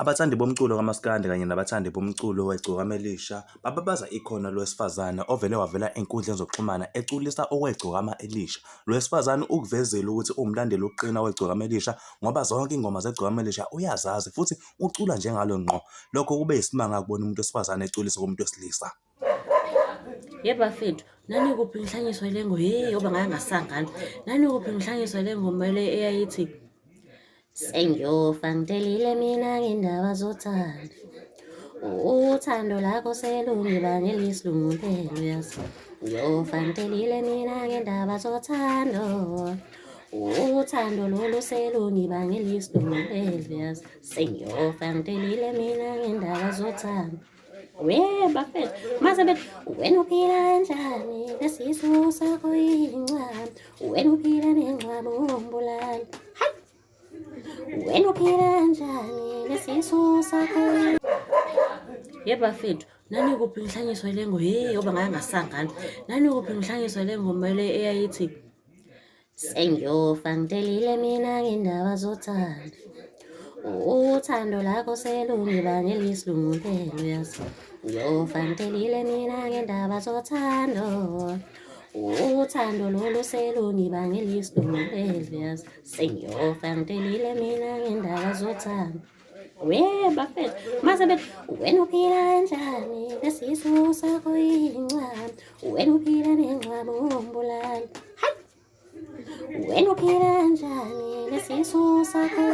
Abathandi bomculo kamaskandi kanye nabathandi bomculo weGcokama Elisha bababaza ikhono lowesifazane ovele wavela ezinkundleni zokuxhumana eculisa okwegcokama elisha. Lo wesifazane ukuvezile ukuthi uwumlandeli wokuqina wegcokama elisha ngoba zonke izingoma zegcokama elisha uyazazi futhi ucula njengalo ngqo. Lokho kube yisimanga ukubona umuntu wesifazane eculisa komuntu wesilisa. Ye bafethu, nanikuphi ngihlanyiswa le ngoma? Hey, ngoba ngake ngasangana. Nanikuphi ngihlanyiswa le ngoma le eyayithi Sengiyofa ngitelile mina ngendaba zothando. Uthando lakho selungibangela isilungu mpela uyazi. Ngiyofa ngitelile mina ngendaba zothando. Uthando lolu selungibangela isilungu mpela uyazi. Sengiyofa ngitelile mina ngendaba zothando. We bafethu, mase bethi wena uphila kanjani nesisu sakho yincane, wena uphila nengcwaba umbulali. Hayi! Wena uphila kanjani nesisu sakho? Ye bafethu, nanikuphi ngihlanyiswa le ngoma? Hey, ngoba ngake ngasangana. Nanikuphi ngihlanyiswa le ngoma le eyayithi Sengiyofa ngitelile mina ngendaba zothando. Uthando lakho selungibangela isilungu mpela uyazi. Ngiyofa ngitelile mina ngendaba zothando. Uthando lolu selungibangela isilungu mpela uyazi. Sengiyofa ngitelile mina ngendaba zothando. We bafethu, mase bethi wena uphila kanjani nesisu sakho yincane, wena uphila nengcwaba umbulali. Hayi! Wena uphila kanjani nesisu sakho?